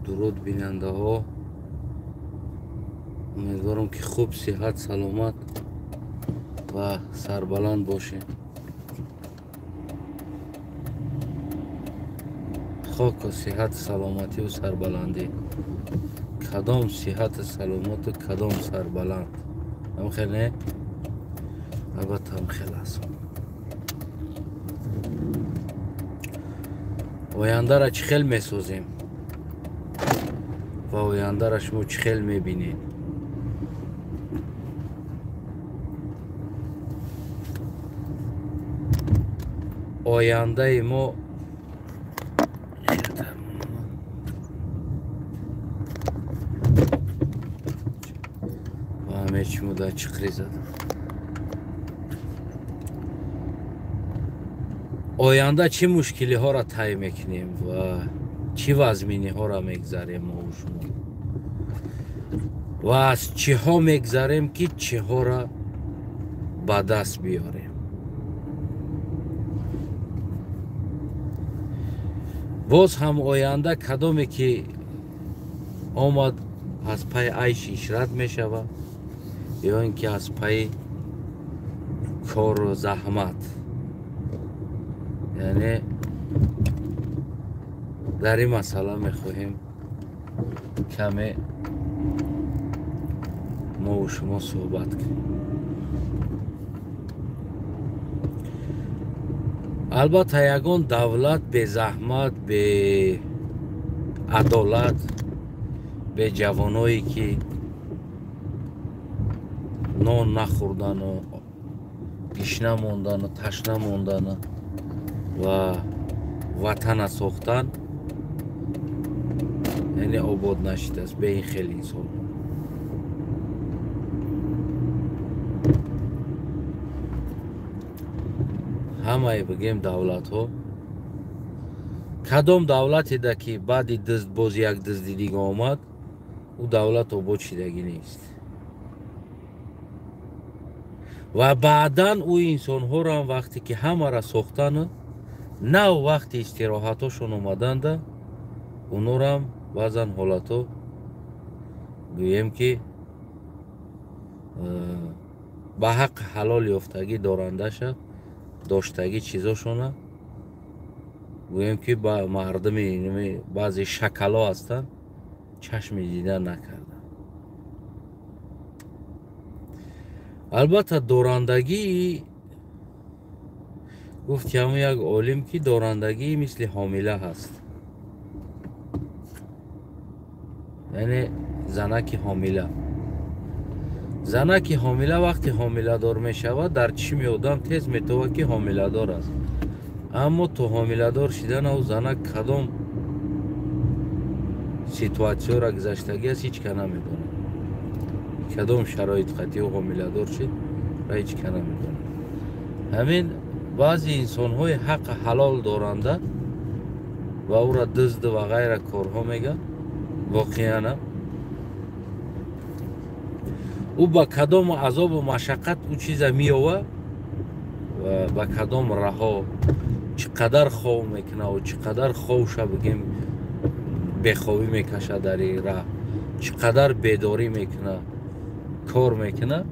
Дуруд бинандаҳо. Умедворам ки хуб, сиҳат, саломат ва сарбаланд бошед. Хоку сиҳат, саломативу сарбаландӣ. Кадом сиҳату саломату кадом сарбаланд? Ҳам хел не? Албатта ҳам хел аст. Ояндара чӣ хел месозем ва ояндара шумо чӣ хел мебинед? Ояндаи мо ва ҳамаи чӣ мо дар чиқрӣ задам. Оянда чӣ мушкилиҳоро тай мекунем ва чӣ вазминиҳоро мегзарем мо шумо ва аз чиҳо мегзарем ки чиҳоро ба даст биёрем. Боз ҳам оянда кадоме ки омад аз пайи айши ишрат мешавад ё ин ки аз пайи кору заҳмат. Яъне дар ин масъала мехоҳем каме мову шумо суҳбат кунем. Албатта ягон давлат безаҳмат, беадолат, бе ҷавоное ки нон нахӯрдану гишна мондану ташна мондану ва ватана сохтан, яъне обод нашидааст бе ин хел инсон. Ҳамае бигем давлатҳо, кадом давлатеда ки баъди дизд боз як дизди дига омад, ӯ давлат обод шидагӣ нест. Ва баъдан ӯ инсонҳоро ҳам вақте ки ҳамаро сохтану нав вақти истироҳатҳошон омаданда, онорам баъзан ҳолатҳо гӯем ки ба ҳаққи ҳалол ёфтагӣ дорандаша доштагӣ чизошона гӯем ки ба мардуми баъзе шакало ҳастанд, чашми дида накарда. Албатта дорандагӣ, гуфт ҳамун як олим ки дорандагӣ мисли ҳомила ҳаст, яъне занаки ҳомила. Занаки ҳомила вақти ҳомиладор мешавад, дар чишми одам тез метовад ки ҳомиладор аст. Аммо то ҳомиладор шидан ӯ занак кадом ситуатсияро гузаштагӣ аст, ҳеҷ ка намедонад. Кадом шароит қатъи ӯ ҳомиладор шид ва ҳеҷ ка намедонад. Ҳамин баъзе инсонҳои ҳаққи ҳалол доранда ва ӯра дизду ва ғайра корҳо мегӯянд, воқеан ӯ ба кадом азобу машаққат ӯ чиза меёвад ва ба кадом раҳо чӣ қадар хов мекунад ва чӣ қадар ховша бигем бехобӣ мекашад дар ин раҳ, чӣ қадар бедорӣ мекунад, кор мекунад,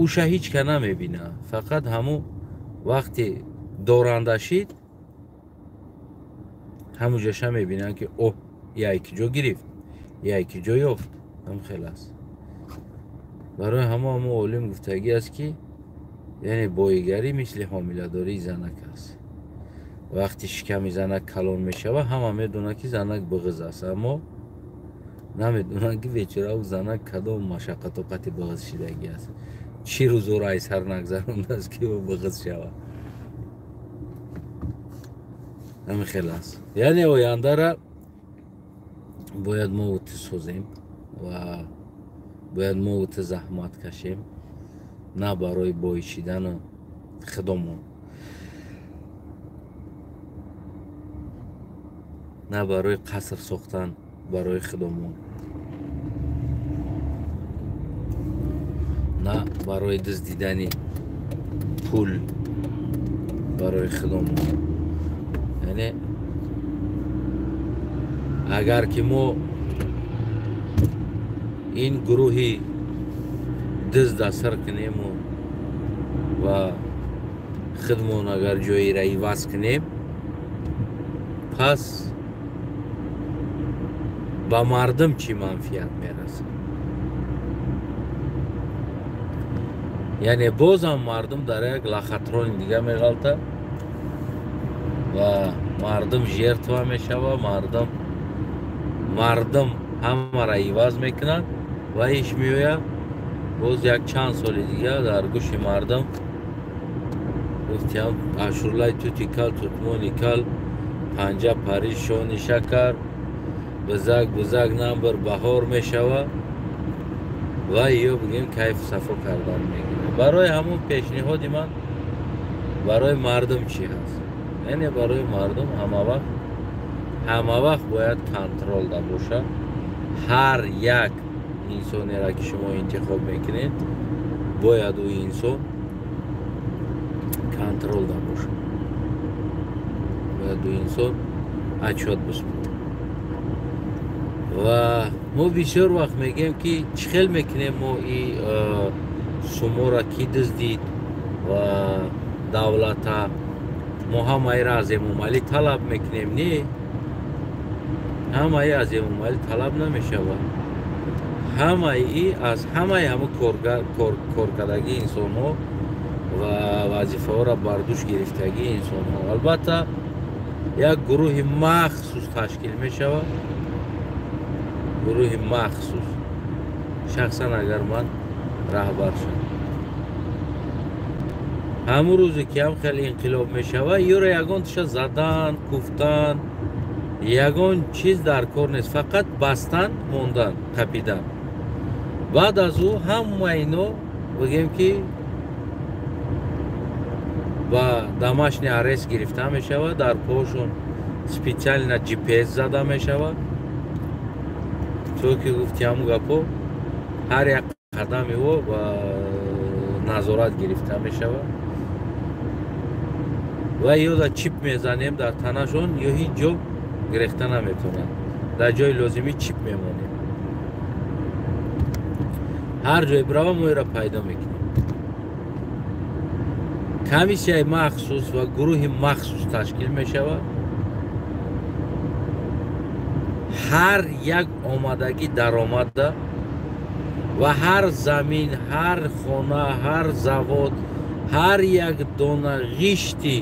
ӯша ҳеҷ ка намебинад. Фақат ҳамун вақти доранда шид ҳамуҷаша мебинанд ки оҳ, яке ҷо гирифт, яке ҷо ёфт. Ҳам хел аст. Барои ҳама ҳамо олим гуфтагӣ аст ки яъне боигарӣ мисли ҳомиладории занак аст. Вақти шиками занак калон мешавад, ҳама медонад ки занак бағиз аст, аммо намедонанд ки бечора ӯ занак кадом машаққату қати бағиз шидагӣ аст, чӣ рӯзоро ай сар нагзарондааст ки ӯ бағиз шавад. Ҳамин хел аст. Яъне ояндара бояд мо ӯ созем ва бояд мо ӯ заҳмат кашем, на барои боишидану худомон, на барои қаср сохтан барои худомон, на барои дуздидани пул барои худомон. Яъне Агар ки мо ин гурӯҳи дизда сар кунему ва худмон агар ҷоеро иваз кунем, пас ба мардум чӣ манфиат мерасад? Яъне бозам мардум дар як лохотрони дига меғалтад ва мардум жертва мешавад, мардум ҳамаро иваз мекунад ва иш меояд боз як чанд соли дига дар гӯши мардум гуфтиам ашурлаи тути кал, тутмони кал, панҷа пари шони шакар, бизак бизак намбар баҳор мешавад ва ё бигем кайфу сафо кардан мегирад. Барои ҳамон пешниҳоди ман барои мардум чӣ ҳаст? Яъне барои мардум ҳама вақт бояд контрол да бошад. Ҳар як инсонеро ки шумо интихоб мекунед, бояд ӯ инсон контрол да бошад, бояд ӯ инсон отчёт биспорад. Ва мо бисёр вақт мегӯем ки чӣ хел мекунем мо и суморо ки дуздид ва давлата мо ҳамаиро аз Эмомалӣ талаб мекунем. Не, ҳамаи аз Эмомалӣ талаб намешавад. Ҳамаи аз ҳамаи ҳамун коркардагии инсонҳо ва вазифаҳоро бар дӯш гирифтагии инсонҳо. Албатта як гурӯҳи махсус ташкил мешавад, гурӯҳи махсус. Шахсан агар ман раҳбар шавам, ҳамун рӯзе ки ҳам хеле инқилоб мешавад, ёро ягон тиша задан, куфтан, ягон чиз дар кор нест, фақат бастан, мондан, қапидан. Баъд аз ӯ ҳама ино бигем ки ба домашний арест гирифта мешавад, дар пошон специально GPS зада мешавад, то ки гуфти ҳамун гапо ҳар як қадами ӯ ба назорат гирифта мешавад ва ё да чип мезанем дар танашон, ё ҳеҷ ҷо гирехта наметавонанд. Дар ҷои лозимӣ чип мемонем, ҳар ҷое бирава мо эро пайдо мекунем. Комиссияи махсус ва гурӯҳи махсус ташкил мешавад. Ҳар як омадагӣ даромада ва ҳар замин, ҳар хона, ҳар завод, ҳар як дона ғишти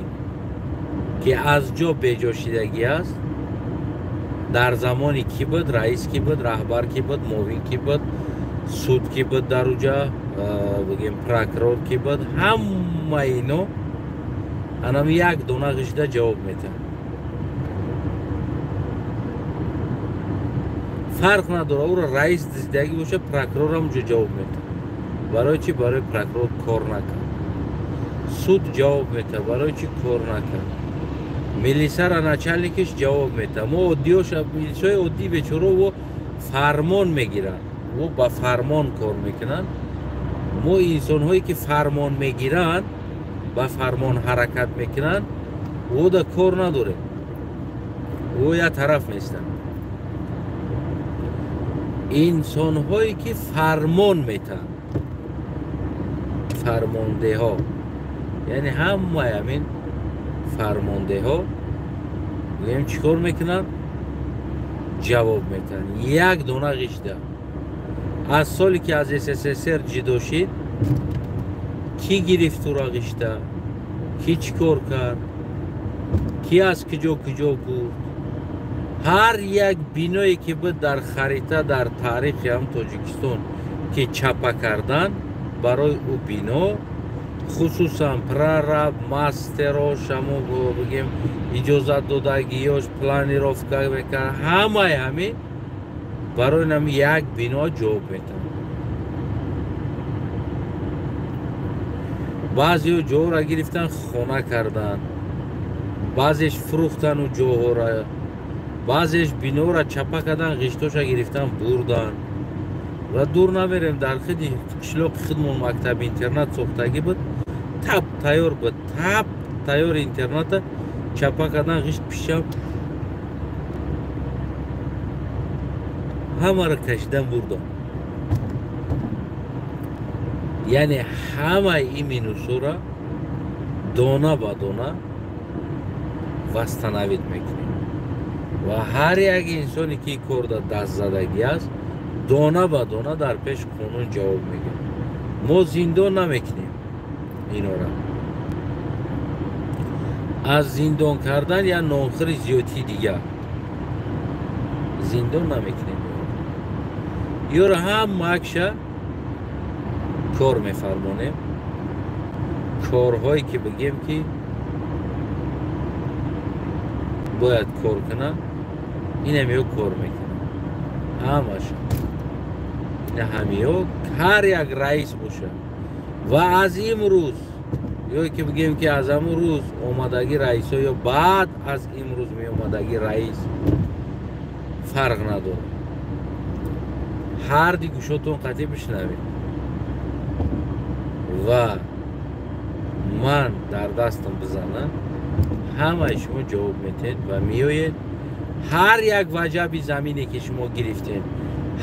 ки аз ҷо беҷо шидагӣ аст, дар замони ки буд, раис ки буд, раҳбар ки буд, муовин ки буд, суд ки буд, дар уҷа бигем прокурор ки буд, ҳама ино анам як дона ғишта ҷавоб метиҳад. Фарқ надорад, ӯро раис диздагӣ бошад, прокурорам уҷо ҷавоб метиҳад. Барои чӣ? Барои прокурор кор накард. Суд ҷавоб метиҳад, барои чӣ кор накард. Милисара начальникиш ҷавоб метиҳад. Мо оддиёша, милисҳои оддӣ бечоро во фармон мегиранд, во ба фармон кор мекунанд. Мо инсонҳое ки фармон мегиранд, ба фармон ҳаракат мекунанд, во да кор надорем, во як тараф нестанд. Инсонҳое ки фармон метаҳанд, фармондеҳо, яъне ҳамаи ҳамин фармондеҳо гӯем чӣ кор мекунанд? Ҷавоб метаҳанд. Як дона ғишта аз соле ки аз СССР ҷудо шид, кӣ гирифт ӯро ғишта, кӣ чӣ кор кард, кӣ аз куҷо куҷо бурд. Ҳар як биное ки буд дар харита, дар таърихи ҳам Тоҷикистон ки чапа кардан барои ӯ бино, хусусан прораб, мастерош, ҳамо бигем иҷозат додагиёш, планировка мекард, ҳамаи ҳамин барои нам як бино ҷавоб метаҳад. Баъзеҳо ҷоҳоро гирифтан, хона карданд, баъзеш фурӯхтану ҷоҳоро, баъзеш биноро чапа кардан, ғиштоша гирифтан, бурдан. Ва дур намерем, дар худи қишлоқи худмон мактаби интернат сохтагӣ буд, тап тайёр буд, тап тайёр интерната чапа кардан, ғишт пишам Ҳамаро кашидан бурдам. Яъне ҳамаи ин минусҳоро дона ба дона восстановить мекунем ва ҳар як инсоне ки ин корда дастзадагӣ аст, дона ба дона дар пеши қонун ҷавоб мегирад. Мо зиндон намекунем инора. Аз зиндон кардан я нонхӯри зиёдтии дигар зиндон намекунем. Ёро ҳамаакша кор мефармонем. Корҳое ки бигем ки бояд кор кунад, инам ё кор мекунад. Ҳамаша. Ина ҳамиё ҳар як раис бошад. Ва аз имрӯз ё ки бигем ки аз ҳамун рӯз омадагӣ раисҳо ё баъд аз имрӯз меомадагӣ раис фарқ надорад. Ҳар ди гӯшотон қатъӣ бишнавед. Ва ман дар дастам бизанам, ҳамаи шумо ҷавоб метед ва меоед. Ҳар як ваҷаби замине ки шумо гирифтед,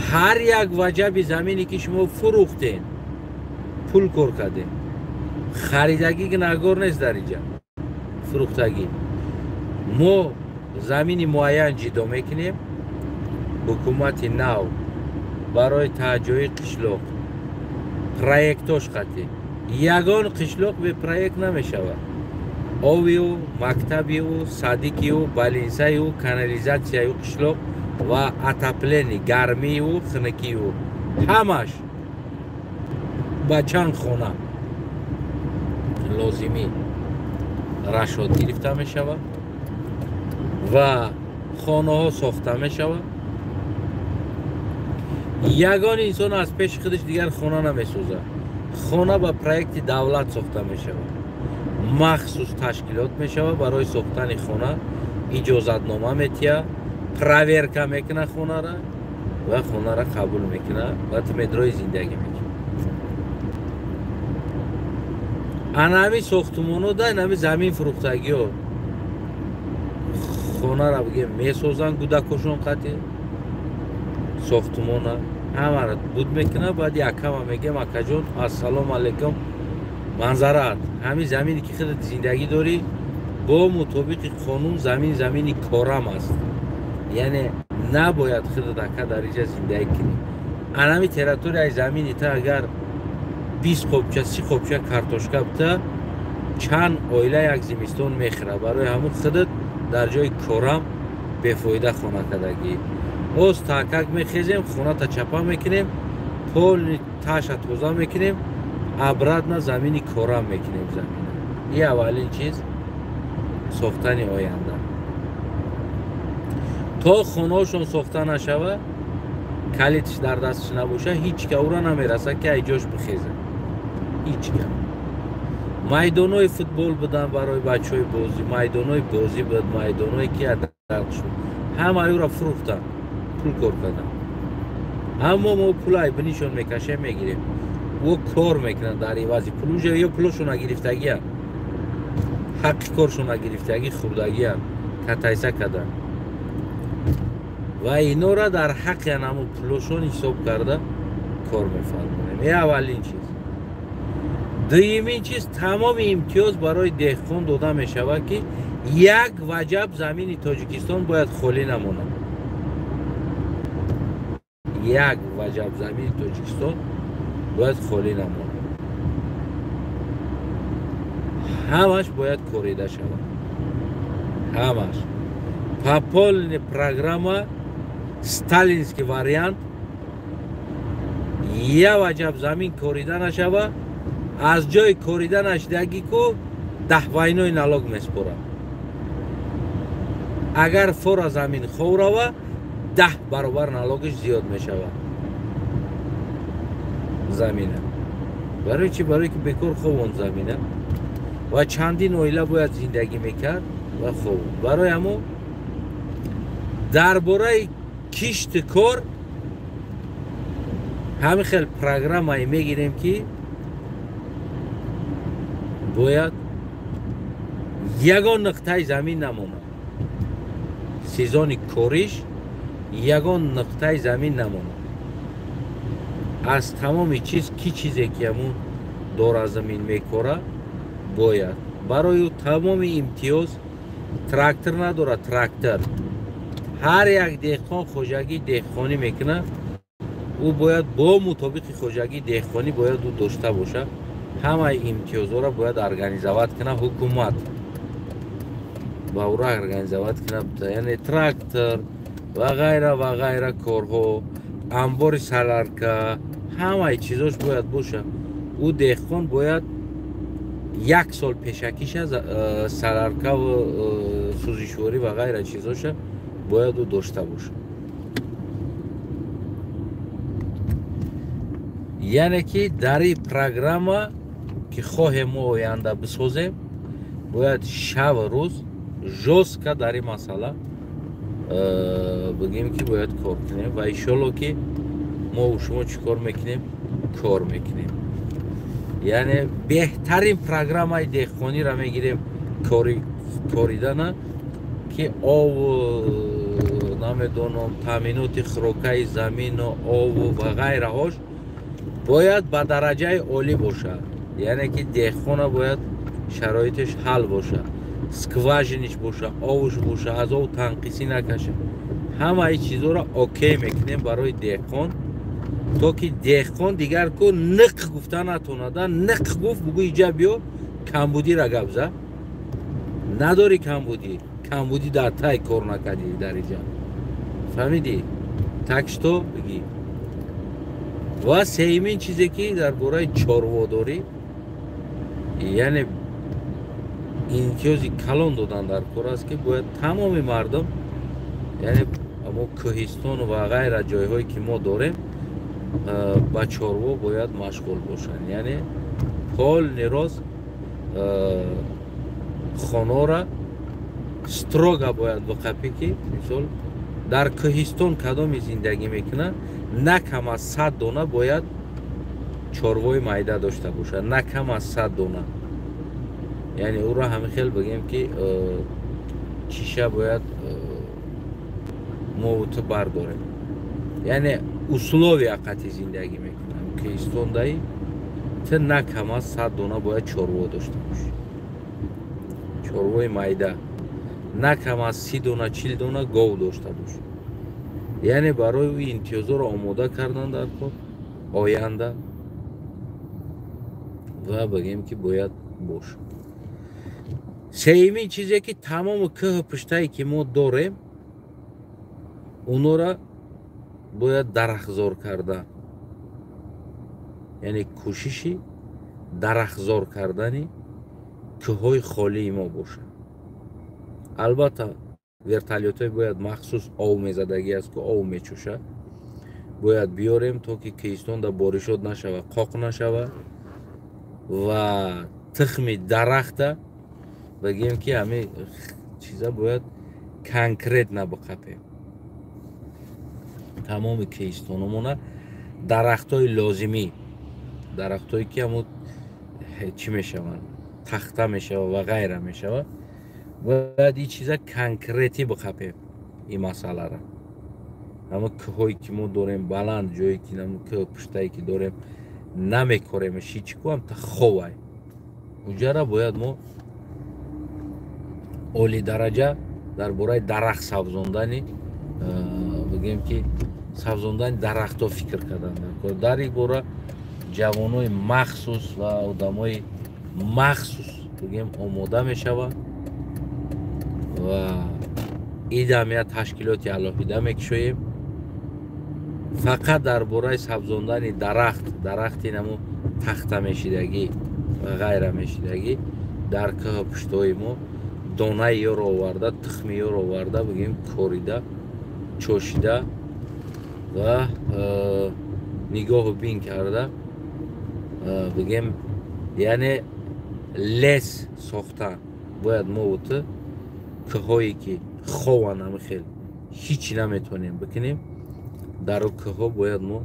ҳар як ваҷаби замине ки шумо фурӯхтед, пул кор кардед, харидагӣ гунаҳгор нест дар инҷа, фурӯхтагӣ. Мо замини муайян ҷидо мекунем. Ҳукумати нав барои таҳҷои қишлоқ проектош қатъӣ. Ягон қишлоқ бе проект намешавад. Овиу, мактабиу, садикиу, балинсаю, канализатсияю қишлоқ ва отоплени, гармию, хунукию ҳамаш ба чанд хона лозимӣ рашод гирифта мешавад ва хонаҳо сохта мешавад. Ягон инсон аз пеши худаш дигар хона намесозад. Хона ба проекти давлат сохта мешавад. Махсус ташкилот мешавад барои сохтани хона, иҷозатнома метиҳад, проверка мекунад хонара ва хонара қабул мекунад ва ту медрои зиндагӣ мекунӣ. Ана ҳамин сохтумонҳо да ин ҳамин замин фурӯхтагиҳо хонара бигем месозанд гудакошон қатъӣ сохтумона ҳамаро буд мекунад. Баъд якама мегем акаҷон ассалому алайкум, манзараат ҳамин замине ки худат зиндагӣ дорӣ бо мутобиқи қонун замин замини корам аст. Яъне набояд худат ака дар инҷа зиндагӣ кунӣ. Ана ҳамин территорияи замини та агар 20 қопча 30 қопча картошка бита, чанд оила як зимистон мехӯрад. Барои ҳамун худат дар ҷои корам бефоида хона кардагӣ. Оз такак мехезем, хоната чапа мекунем, полни таша тоза мекунем, обратно замини корам мекунем замина. Ин аввалин чиз сохтани оянда. То хонаошон сохта нашава, калитиш дар дасташ набоша, ҳеҷ ка ӯра намераса ки ай ҷош бихеза. Ҳеҷ ка. Майдонҳои футбол буданд барои бачаҳои бозӣ, майдонҳои бозӣ буд, майдонҳое ки дарқ шуд. Ҳамаи ӯра фурӯхтанд, пул кор карданд. Аммо мо пул айбинишон мекашем, мегирем. Ӯ кор мекунанд дар ивази пул, уже ё пулошона гирифтагианд, ҳаққи коршона гирифтагӣ, хӯрдагианд, катайса карданд. Ва инора дар ҳаққи анамо пулошон ҳисоб карда кор мефармонем. Ин аввалин чиз. Дуюмин чиз, тамоми имтиёз барои деҳқон дода мешавад ки як ваҷаб замини Тоҷикистон бояд холӣ намонад. Як ваҷаб замини Тоҷикистон бояд холӣ намонад. Ҳамаш бояд корида шавад. Ҳамаш. По полной программа, сталинский вариант, як ваҷаб замин корида нашава, аз ҷои корида нашидагӣ ку 10 вайнои налог меспорад. Агар фора замин хов рава, 10 баробар налогиш зиёд мешавад замина. Барои чӣ? Барои ки бекор ховонд замина ва чандин оила бояд зиндагӣ мекард ва хов. Барои ҳамо дар бораи кишти кор ҳамин хел программае мегирем ки бояд ягон нуқтаи замин намонад. Сезони кориш Ягон нуқтаи замин намонад. Аз тамоми чиз ки чизе ки ҳамун дора замин мекора, бояд барои ӯ тамоми имтиёз. Трактор надорад, трактор. Ҳар як деҳқон хоҷагии деҳқонӣ мекунад, ӯ бояд бо мутобиқи хоҷагии деҳқонӣ бояд ӯ дошта бошад. Ҳамаи имтиёзҳоро бояд организовать кунад ҳукумат, ба ӯро организовать кунад, яъне трактор ва ғайра ва ғайра корҳо, амбори солярка, ҳамаи чизош бояд бошад. Ӯ деҳқон бояд як сол пешакиша соляркаву сӯзишворӣ ва ғайра чизоша бояд ӯ дошта бошад. Яъне ки дар ин программа ки хоҳем мо оянда бисозем, бояд шабу рӯз жёстко дар ин масъала бигем ки бояд кор кунем ва иншолло ки мо шумо чӣ кор мекунем? Кор мекунем. Яъне беҳтарин программаи деҳқониро мегирем коридана ки ову намедонам таъминоти хӯрокаи замину ову ва ғайраҳош бояд ба дараҷаи олӣ бошад. Яъне ки деҳқона бояд шароиташ ҳал бошад, скважиниш боша, овуш боша, аз ов танқисӣ накашад. Ҳамаи чизҳоро окей мекунем барои деҳқон, то ки деҳқон дигар ку ниқ гуфта натонада. Ниқ гуфт, бугӯ иҷа биё камбудира гап за. Надори камбудӣ, камбудӣ дар тай кор накардӣ дар иҷа. Фаҳмидӣ? Так что бигӣ. Ва сеюмин чизе ки дар бораи чорводорӣ, яъне имтиёзи калон додан дар кор аст ки бояд тамоми мардум, яъне мо кӯҳистону ва ғайра ҷойҳое ки мо дорем, ба чорво бояд машғул бошанд. Яъне полный рост хонора строго бояд биқапӣ ки мисол дар кӯҳистон кадоме зиндагӣ мекунад, на кам аз 100 дона бояд чорвои майда дошта бошад, на кам аз 100 дона. Яъне ӯро ҳамин хел бигем ки чиша бояд мо ту бардорем. Яъне условия қати зиндагӣ мекунам кӯҳистондаи ту на кам аз 100 дона бояд чорво дошта бошӣ, чорвои майда, на кам аз 30 дона 40 дона гов дошта бошӣ. Яъне барои ӯ имтиёзҳоро омода кардан дар кор оянда ва бигем ки бояд бошад. Сеюмин чизе ки тамоми кӯҳу пуштае ки мо дорем, онора бояд дарахтзор кардан, яъне кӯшиши дарахтзор кардани кӯҳҳои холии мо бошад. Албатта вертолётҳое бояд махсус ов мезадагӣ аст ки ов мечӯшад, бояд биёрем то ки кӯҳистонда боришот нашава, қоқ нашава ва тухми дарахта бигем ки ҳамин чиза бояд конкретно биқапем. Тамоми кӯҳистономона дарахтҳои лозимӣ, дарахтҳое ки ҳамун чӣ мешаванд, тахта мешава ва ғайра мешава, бояд ин чиза конкретӣ биқапем ин масъалара. Ҳамун кӯҳое ки мо дорем баланд, ҷое ки ҳамун кӯҳ пуштае ки дорем намекоремаш ҳеҷ ку, ҳам та ховай. Уҷара бояд мо олидараҷа дар бораи дарахт сабзондани, бигем ки сабзондани дарахтҳо фикр кардан. Дар ин бора ҷавонои махсус ва одамои махсус бигем омода мешаванд ва идам як ташкилоти алоҳида мекушоем фақат дар бораи сабзондани дарахт, дарахти намо тахта мешидагӣ ва ғайра мешидагӣ дар кӯҳу пуштҳои мо донаи ёро оварда, тухми ёро оварда, бигем корида, чошида ва нигоҳу бин карда, бигем яъне лес сохтан. Бояд мо ту кӯҳое ки хован ҳами хел ҳичи наметавонем бикунем, дар кӯҳҳо бояд мо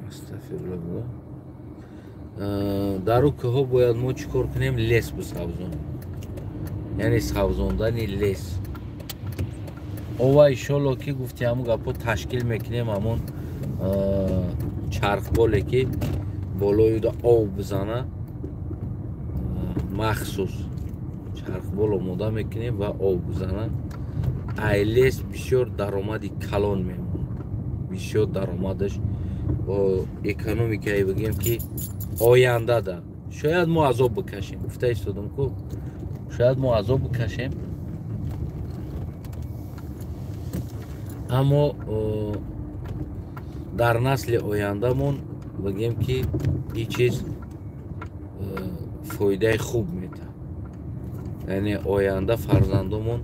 астағфируллоҳ, Дар ӯ кӯҳҳо бояд мо чӣ кор кунем? Лес бисавзонем, яъне савзондани лес. Ова иншолло ки гуфти ҳамун гапҳо ташкил мекунем, ҳамон чархболе ки болои об бизана, махсус чархбол омода мекунем ва об бизана. Ай лес бисёр даромади калон мемонад, бисёр даромадаш бо экономикае бигем ки ояндада шояд мо азоб бикашем. Гуфта истодам ку, шояд мо азоб бикашем, аммо дар насли ояндамон бигем ки ин чиз фоидаи хуб метаҳад. Яъне оянда фарзандомон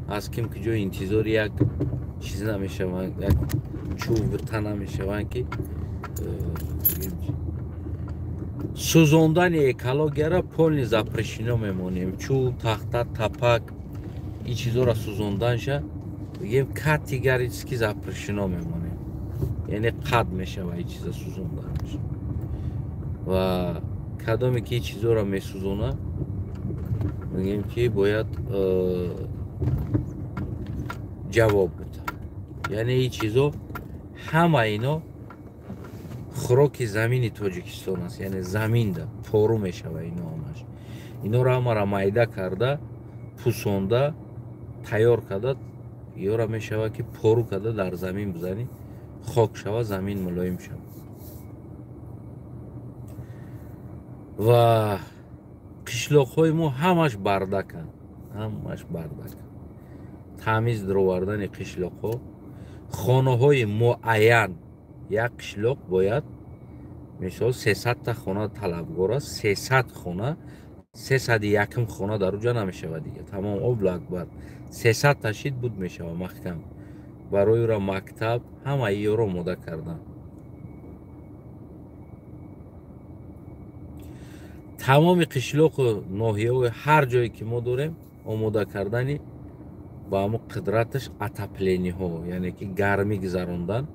аз ким ки ҷо интизори як чиз намешаванд, як чӯбта намешаванд ки сӯзондани экологияро полный запрещено мемонем. Чӯб, тахта, тапак ин чизоро сӯзонданша бигем категорически запрещено мемонем, яъне қад мешава ин чиза сӯзонданаш. Ва кадоме ки ин чизоро месӯзона, мегӯем ки бояд ҷавоб бидад. Яъне ин чизо ҳама ино хӯроки замини Тоҷикистон аст, яъне заминда пору мешава ино ҳамаш. Иноро ҳамаро майда карда, пусонда, тайёр карда, ёра мешава ки пору карда дар замин бизанӣ, хок шава, замин мулоим шава. Ва қишлоқҳои мо ҳамаш бардаканд, ҳамаш бардаканд. Тамиз даровардани қишлоқҳо, хонаҳои муайян. Як қишлоқ бояд мисол 300 та хона талабгор аст, 300 хона, 301-м хона дар уҷа намешавад дига, тамом обла акбар. 300 та шид буд мешава маҳкам. Барои ӯра мактаб ҳамаи ёро омода кардан. Тамоми қишлоқу ноҳияҳои ҳар ҷое ки мо дорем омода кардани ба ҳамун қудраташ отопление ҳо, яъне ки гармӣ гузарондан,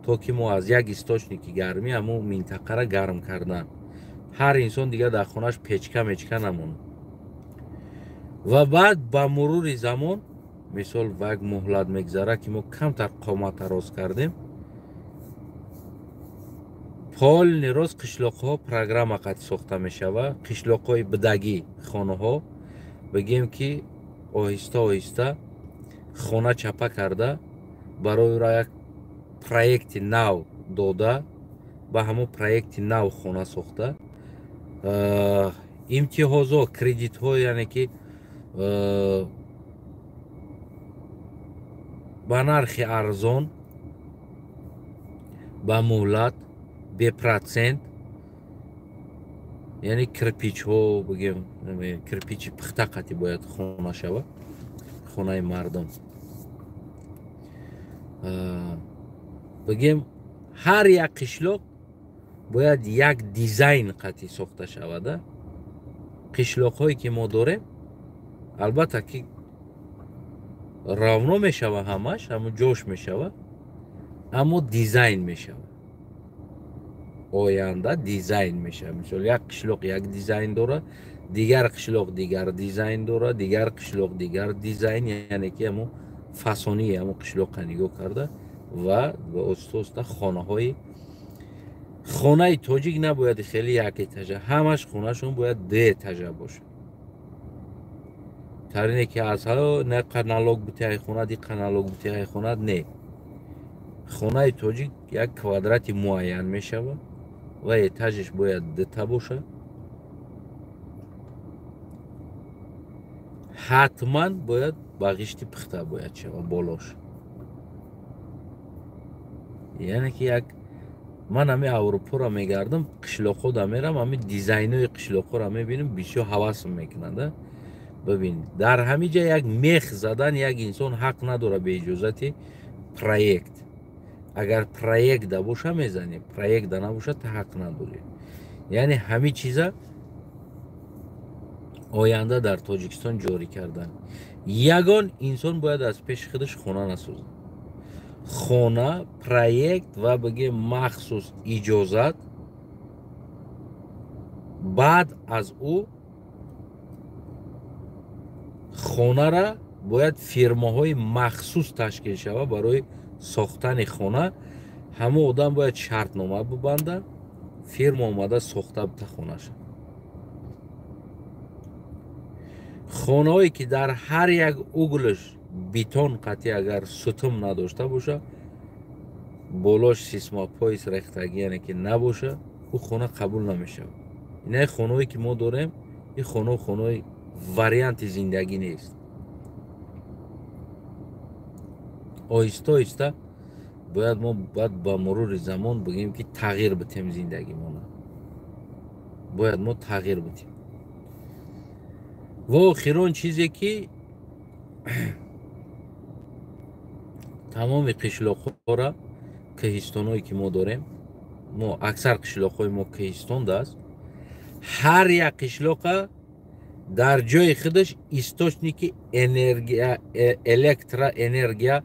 то ки мо аз як источник и гармӣ ҳамун минтақара гарм кардан. Ҳар инсон дигар дар хонааш печка мечка намонад. Ва баъд ба мурури замон, мисол ба як муҳлат мегузарад ки мо камтар қомата рост кардем, полный рост қишлоқҳо программа қати сохта мешавад. Қишлоқҳои бидагӣ хонаҳо бигем ки оҳиста оҳиста хона чапа карда, барои ӯра як проекти нав дода, ба ҳамон проекти нав хона сохта, имтиҳозо, кредитҳо, яъне ки ба нархи арзон, ба муҳлат, бепроцент, яъне кирпич ҳо, бигем кирпич и пухта қати бояд хона шавад, хонаи мардум. Бигем ҳар як қишлоқ бояд як дизайн қати сохта шавада. Қишлоқҳое ки мо дорем, албатта ки равно мешава ҳамаш, ҳамун ҷош мешава, аммо дизайн мешава. Оянда дизайн мешава. Мисол як қишлоқ як дизайн дорад, дигар қишлоқ дигар дизайн дорад, дигар қишлоқ дигар дизайн, яъне ки ҳамун фасонии ҳамун қишлоққа нигоҳ карда ва оҳиста оҳиста хонаҳои хонаи тоҷик набояд хеле як этаж а, ҳамаш хонашон бояд ду этаж а бошад. Тарине ки аз не налог бутиҳай хонад, иқа налог бутиҳай хонад, не. Хонаи тоҷик як квадрати муайян мешавад ва этаж иш бояд дута бошад. Ҳатман бояд ба ғишти пухта бояд шавад болош. Яъне ки як ман ҳами Аврупоро мегардам, қишлоқҳода мерам, ҳами дизайнои қишлоқҳоро мебинам, бисёр ҳавасм мекунад. Бибин, дар ҳамин ҷа як мех задан як инсон ҳақ надорад бе иҷозати проект. Агар проекта боша, мезанем, проекта набоша, та ҳақ надорӣ. Яъне ҳамин чиза оянда дар Тоҷикистон ҷорӣ кардан. Ягон инсон бояд аз пеши худаш хона насозад. Хона, проект ва бигем махсус иҷозат. Баъд аз ӯ хонара бояд фирмаҳои махсус ташкил шавад барои сохтани хона. Ҳамон одам бояд шартнома бибанда, фирма омада сохта бита хонаша. Хонаҳое ки дар ҳар як углаш бетон қатъи агар сутум надошта боша, болош сейсмопояс рехтагӣ, яъне ки набоша, ӯ хона қабул намешавад. Инаи хонаҳое ки мо дорем, ин хонаҳо хонаҳои варианти зиндагӣ нест. Оҳиста оҳиста бояд мо бояд ба мурури замон бигӯем ки тағйир битем зиндагимона. Бояд мо тағйир битем. Ва охирон чизе ки тамоми қишлоқҳоро, кӯҳистонҳое ки мо дорем, мо аксар қишлоқҳои мо кӯҳистонда аст, ҳар як қишлоқа дар ҷои худаш источники энергия, электроэнергия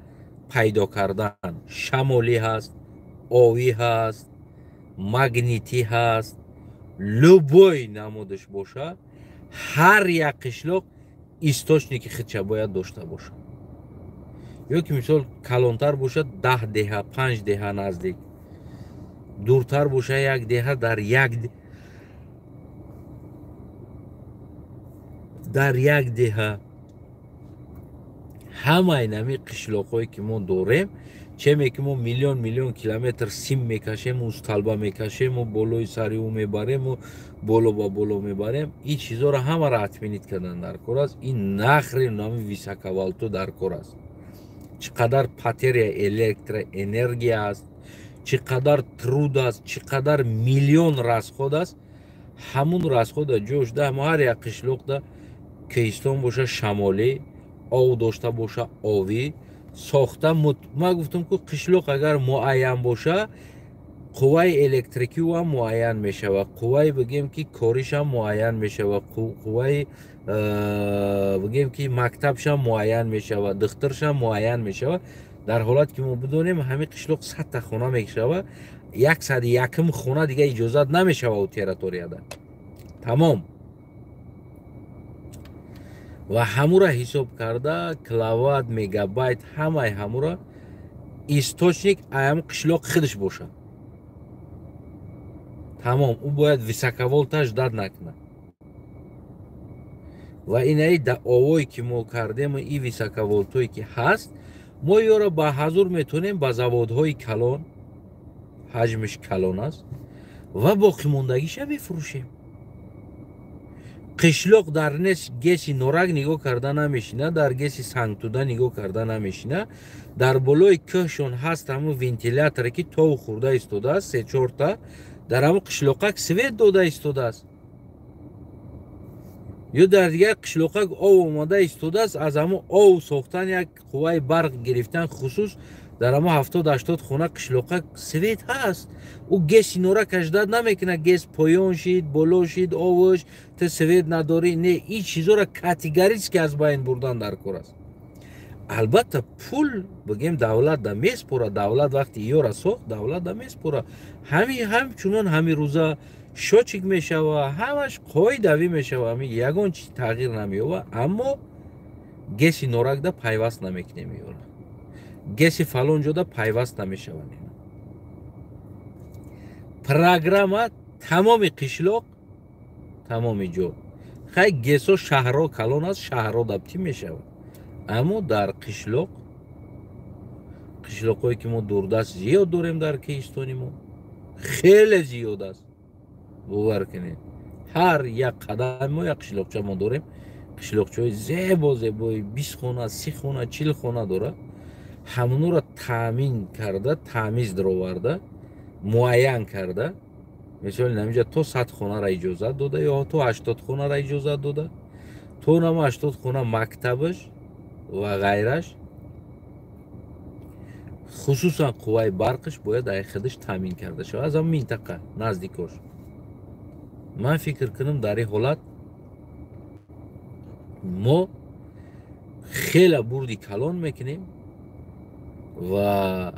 пайдо кардан. Шамолӣ ҳаст, овӣ ҳаст, магнитӣ ҳаст, любой намудаш боша, ҳар як қишлоқ источники худша бояд дошта бошад. Ё ки мисол калонтар бошад 10 деҳа, 5 деҳа наздик, дуртар боша як деҳа дар як деҳа. Ҳамаи нами қишлоқҳое ки мо дорем, чеме ки мо миллион миллион километр сим мекашему, усталба мекашему, болои сари ӯ мебарему, боло ба боло мебарем, ин чизоро ҳамаро отменить кардан дар кор аст. Ин нахри нами високоволто дар кор аст. Чӣ қадар потеря электроэнергия аст, чӣ қадар труд аст, чӣ қадар миллион расход аст. Ҳамун расхода ҷош да ҳар як қишлоқда кӯҳистон боша шамолӣ, ов дошта боша овӣ сохта. Ман гуфтам ки қишлоқ агар муайян боша, қувваи электрикиам муайян мешавад, қувваи бигем ки коришам муайян мешавад, қувваи бигем ки мактабшам муайян мешавад, духтуршам муайян мешавад. Дар ҳолат ки мо бидонем ҳамин қишлоқ 100 та хона мешавад, 101 хона дига иҷозат намешавад у территорияда. Тамом. Ва ҳамура ҳисоб карда киловатт, мегабайт, ҳамаи ҳамура источник аям қишлоқ худаш бошад. Тамом. Ӯ бояд високоволтаж дад накунад. Ва инаи овое ки мо кардем, и високоволтое ки ҳаст, мо ёро ба ҳазур метавонем ба заводҳои калон, ҳаҷмиш калон аст, ва боқимондагиша мефурӯшем. Қишлоқ дар ГЭСи Норак нигоҳ карда намешина, дар ГЭСи Сангтуда нигоҳ карда намешина. Дар болои кӯҳшон ҳаст ҳамун вентиляторе ки тов хӯрда истодааст, се-чорта дар ҳамун қишлоқак свет дода истодааст. Ё дар дигар қишлоқак ов омада истодааст, аз ҳамун ов сохтан як қувваи барқ гирифтан, хусус дар ҳамун 70-80 хона қишлоқак свет ҳаст. Ӯ ГЭСи Норакаш дад намекунад, ГЭС поён шид, боло шид, овош ту свет надорӣ. Не, ин чизоро категорически аз байн бурдан дар кор аст. Албатта пул бигем давлат да меспора, давлат вақти ёра сохт, давлат да меспора. Ҳами ҳамчунон ҳами рӯза счётчик мешава, ҳамаш қоидавӣ мешава, ҳами ягон чиз тағйир намеёба, аммо ГЭСи Норакда пайваст намекунем ёра. ГЭСи фалон ҷода пайваст намешаванд. Программа тамоми қишлоқ, тамоми ҷо. Хай ГЭСо шаҳрҳо калон аст, шаҳрҳо даптӣ мешавад. Аммо дар қишлоқ, қишлоқҳое ки мо дурдаст зиёд дорем дар кӯҳистони мо, хеле зиёд аст. Бовар кунед, ҳар як қадами мо як қишлоқча мо дорем. Қишлоқчаҳои зебо зебои 20 хона, 30 хона, 40 хона дорад. Ҳамонро таъмин карда, таъмиз дароварда, муайян карда, мисол намиҷа то 100 хонара иҷозат дода ё то 80 хонара иҷозат дода, то нама 80 хона мактабаш ва ғайраш, хусусан қувваи барқаш бояд ай худаш таъмин карда шавад аз ҳамон минтақа наздикош. Ман фикр кунам, дар ин ҳолат мо хеле бурди калон мекунем ва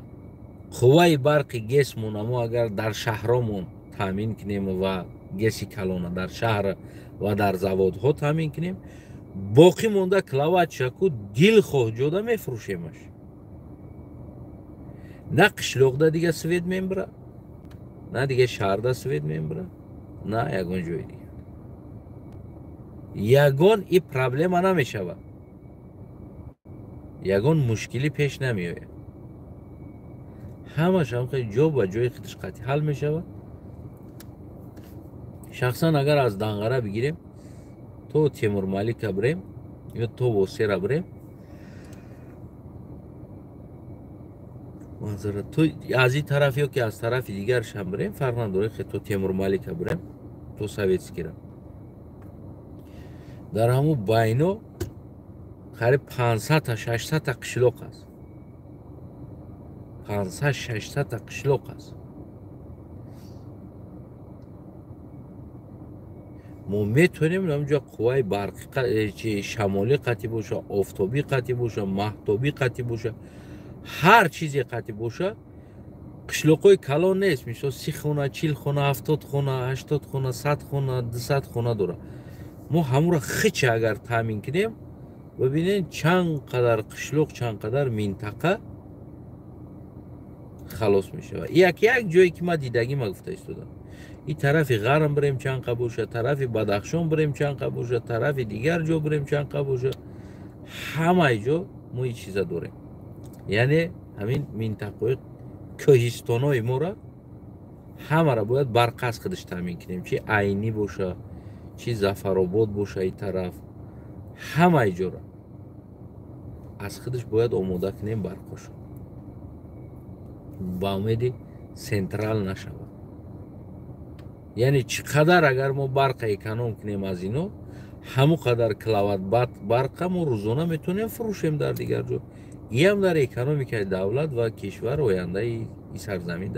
қувваи барқи ГЭСмон мо агар дар шаҳромон таъмин кунем ва ГЭСи калона дар шаҳр ва дар заводҳо таъмин кунем. Боқӣ монда киловаттшаку дилхоҳ ҷода мефурӯшемаш. На қишлоқда дига свет мебура, на дига шаҳрда свет мебура, на ягон ҷои дига. Ягон и проблема намешавад, ягон мушкилӣ пеш намеояд. Ҳамаш ҳамхел ҷо ба ҷои худаш қатъи ҳал мешавад. Шахсан агар аз Данғара бигирем то Темурмалика бирем ё то Восера бирем, то аз ин тараф ё ки аз тарафи дигаршам бирем, фарқ надорад, то Темурмалика бирем, то Советскира, дар ҳамун байно қариб 500-та 600-та қишлоқ аст. 500-600-та қишлоқ аст. Мо метавонем ҳамҷо қувваи барқи шамолӣ қатъӣ боша, офтобӣ қатъӣ боша, маҳтобӣ қатъӣ боша, ҳар чизе қатъӣ боша. Қишлоқҳои калон нест, мисол 30 хона, 40 хона, 70 хона, 80 хона, 100 хона, 200 хона дорад. Мо ҳамуро хича агар таъмин кунем, бибинед чанд қадар қишлоқ, чанд қадар минтақа халос мешавад. Як ҷое ки ман дидагӣ ма гуфта истодам, и тарафи ғарм бирем чанд қа боша, тарафи Бадахшон бирем чанд қа боша, тарафи дигар ҷо бирем чанд қа боша, ҳамаи ҷо мо ин чиза дорем. Яъне ҳамин минтақаҳои кӯҳистонои моро ҳамаро бояд барқ аз худаш таъмин кунем, чи Айнӣ боша, чи Зафаробод боша, ин тараф ҳамаи ҷоро аз худаш бояд омода кунем барқошо, ба умеди централ нашавад. Яъне чӣ қадар агар мо барқа эконом кунем аз ино, ҳамон қадар киловатт барқа мо рӯзона метавонем фурӯшем дар дигар ҷо. Иам дар экономикаи давлат ва кишвар ояндаи и сарзамин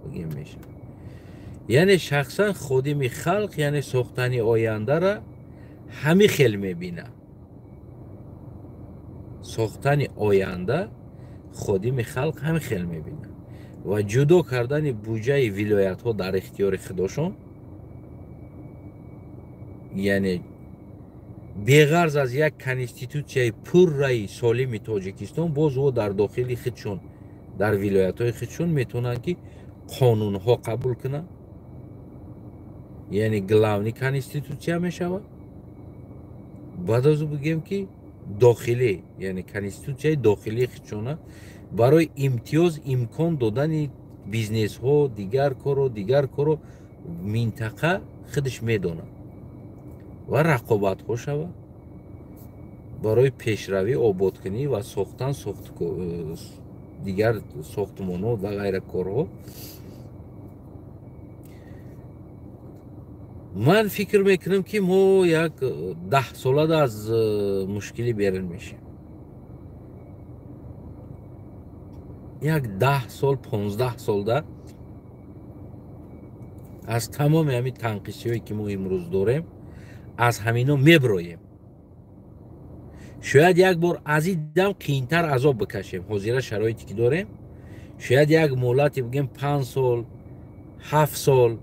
бигем мешавад. Яъне шахсан ходими халқ, яъне сохтани ояндара ҳамин хел мебинад. Сохтани оянда ходими халқ ҳамин хел мебинад ва ҷудо кардани буҷаи вилоятҳо дар ихтиёри худошон, яъне беғарз аз як конститутсияи пурраи солими Тоҷикистон, боз о дар дохили худшон, дар вилоятҳои худшон метавонанд ки қонунҳо қабул кунанд, яъне главни конститутсия мешавад. Баъд аз ӯ бигем ки дохилӣ, яъне конститутсияи дохилии худшона барои имтиёз имкон додани бизнесҳо, дигар корро минтақа худаш медонад ва рақобатҳо шавад барои пешравӣ, ободкунӣ ва сохтан дигар сохтмонҳо ва ғайра корҳо. Ман фикр мекунам ки мо як 10 солада аз мушкилӣ берун мешем. Як 10 сол, 15 солда аз тамоми ҳамин танқисиҳое ки мо имрӯз дорем, аз ҳамино меброем. Шояд як бор аз ин дам қиинтар азоб бикашем, ҳозира шароите ки дорем. Шояд як муҳлате бигем 5 сол, 7 сол,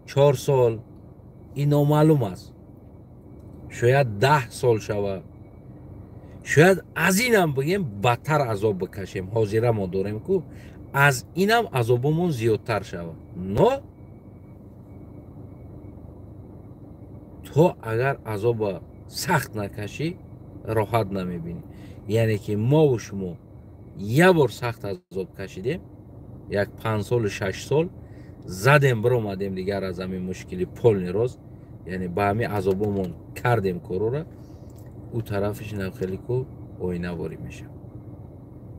4 сол, ин номаълум аст. Шояд 10 сол шавад, шояд аз инам бигем бадтар азоб бикашем. Ҳозира мо дорем ку аз инам азобомон зиёдтар шавад. Но то агар азоба сахт накашӣ, роҳат намебинӣ. Яъне ки мову шумо як бор сахт азоб кашидем, як 5 солу 6 сол задем, биромадем дигар аз ҳамин мушкили полни роз, яъне ба ҳамин азобомон кардем корора, ӯ тарафиш хеле ку оинаворӣ мешавад.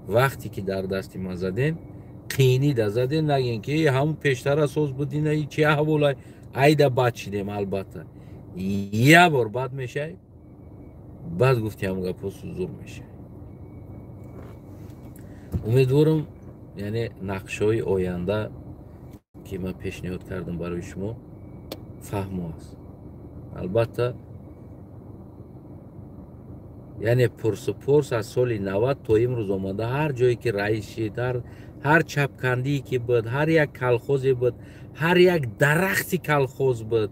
Вақте ки дар дасти ман заден, қиинӣ да заден, нагем ки ҳамун пештара соз будина, чи аҳволай, айда бад шидем. Албатта як бор бад мешавӣ, баъд гуфти ҳамун гапҳо сузур мешавӣ. Умедворам, яъне нақшҳои оянда ки ман пешниҳод кардам барои шумо фаҳмо аст. Албатта Яъне пурсу-пурс аз соли 90 то имрӯз омада, ҳар ҷое ки раис шид, ҳар чапкандие ки буд, ҳар як колхозе буд, ҳар як дарахти колхоз буд,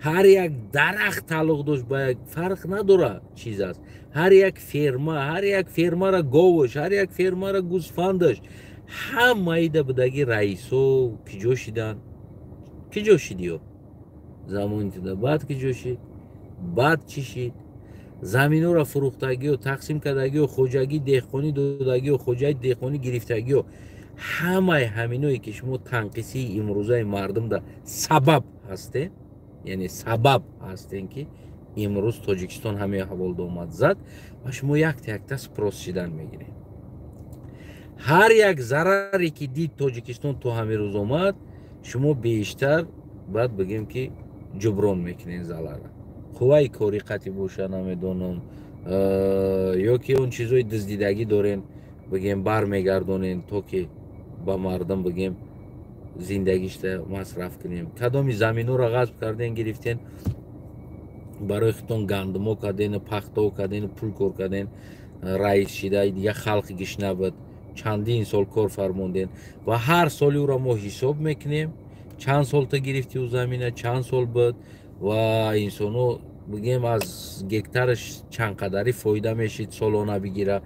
ҳар як дарахт тааллуқ дошт ба як, фарқ надорад чиз аст, ҳар як ферма, ҳар як фермара говаш, ҳар як фермара гӯсфандаш, ҳамаида будаги раисо киҷо шиданд? Киҷо шидиё замони туда? Баъд киҷо шид? Баъд чӣ шид? Заминҳоро фурӯхтагиё, тақсим кардагиё, хоҷагии деҳқонӣ додагиё, хоҷаи деҳқонӣ гирифтагиё, ҳамаи ҳаминое ки шумо танқисии имрӯзаи мардумда сабаб ҳастен, яъне сабаб ҳастен, ки имрӯз Тоҷикистон ҳамин аҳвол омад зад, ва шумо якта якта спрос шидан мегиред. Ҳар як зараре ки дид Тоҷикистон то ҳамин рӯз омад, шумо бештар баъд бигем ки ҷуброн мекунед залара. Қувваи корӣ қатъи боша, намедонам, ё ки он чизои дуздидагӣ дорен, бигем, бармегардонен, то ки ба мардум, бигем, зиндагишта масраф кунем. Кадоми заминҳоро ғасб карден, гирифтен, барои худтон гандумо кардену пахто кардену пул кор карден, раис шида, дига халқи гишна буд, чандин сол кор фармонден ва ҳар соли ӯро мо ҳисоб мекунем, чанд сол та гирифти ӯ замина, чанд сол буд ва инсоно, бигем, аз гектараш чанд қадари фоида мешид солона бигира.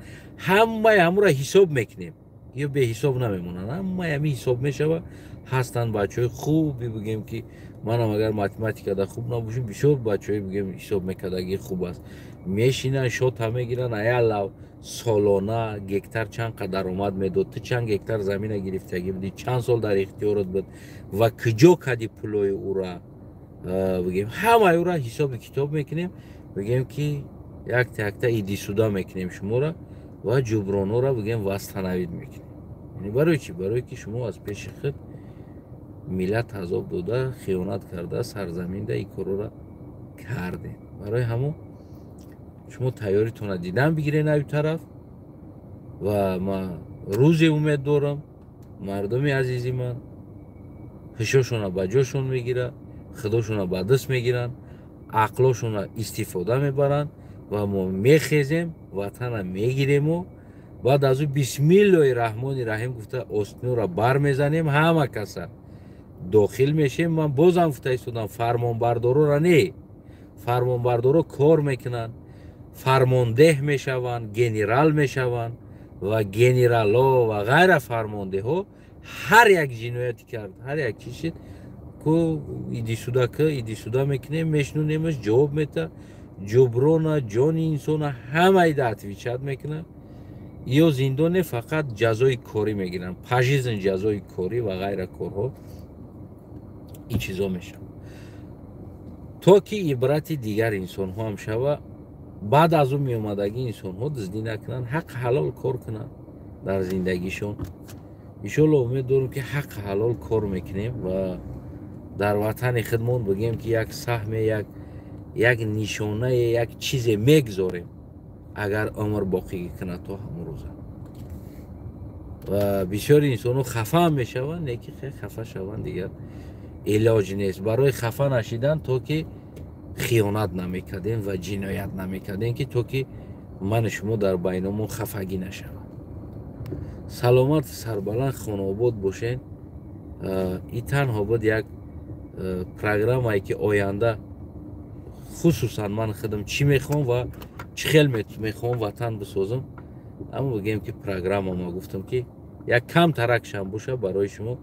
Ҳамаи ҳамуро ҳисоб мекунем, ё беҳисоб намемонанд, ҳамаи ҳами ҳисоб мешава. Ҳастанд бачаҳои хуби, бигем, ки манам агар математикада хуб набошем, бисёр бачаҳои, бигем, ҳисоб мекардагӣ хуб аст, мешинанд, шота мегиранд, аялав солона гектар чанд қадар даромад медод, ту чанд гектар замина гирифтагӣ будӣ, чанд сол дар ихтиёрат буд ва куҷо кади пулои ӯра, бигем, ҳамаи ӯра ҳисоби китоб мекунем, бигем, ки якта якта иди суда мекунем шуморо ва ҷубронҳоро, бигем, восстановить мекунем. Барои чӣ? Барое ки шумо аз пеши худ миллат азоб дода, хиёнат карда, сарзаминда ин корора кардем. Барои ҳамон шумо тайёритонро дидан бигирен аю тараф. Ва ман рӯзе умед дорам, мардуми азизи ман ҳушошонро ба ҷошон мегирад, худошонро ба даст мегиранд, ақлошонро истифода мебаранд ва мо мехезем, ватана мегирему баъд аз ӯ бисмиллоҳи раҳмони раҳим гуфта, остинора бармезанем, ҳама каса дохил мешем. Ман бозам гуфта истодам, фармонбардорора не, фармонбардоро кор мекунанд, фармондеҳ мешаванд, генерал мешаванд ва генерало ва ғайра фармондеҳҳо ҳар як ҷинояти кард, ҳар як чиз шид ку, иди суда ки иди суда мекунем, мешнунемаш, ҷавоб мета, ҷуброна, ҷони инсона ҳамаида отвечать мекунад. Ё зиндоне, фақат ҷазои корӣ мегиранд, пожизненно ҷазои корӣ ва ғайра корҳо, ин чизо мешавад, то ки ибрати дигар инсонҳо ҳам шава. Баъд аз ӯ меомадагӣ инсонҳо дуздӣ накунанд, ҳаққи ҳалол кор кунанд дар зиндагишон. Иншоалло, умед дорем, ки ҳаққи ҳалол кор мекунем ва дар ватани худмон, бигем, ки як саҳме, як нишонае, як чизе мегзорем, агар умр боқӣ кунад то ҳамон рӯза. Ва бисёри инсонҳо хафаам мешаванд, не ки хафа шаванд, дигар илоҷ нест. Барои хафа нашидан, то ки хиёнат намекардем ва ҷиноят намекардем, ки то ки ману шумо дар байномон хафагӣ нашавад. Саломат, сарбаланд, хонаобод бошед. И танҳо буд як программае, ки оянда хусусан ман худам чӣ мехоҳам ва чӣ хел мехоҳам ватан бисозам. Аммо, бигем, ки программа ма гуфтам, ки як кам таракшам боша барои шумо,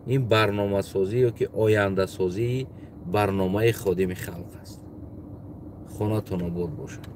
ин барномасозӣ ё ки ояндасозии барномаи Ходими халқ аст. Хонатон обод бошад.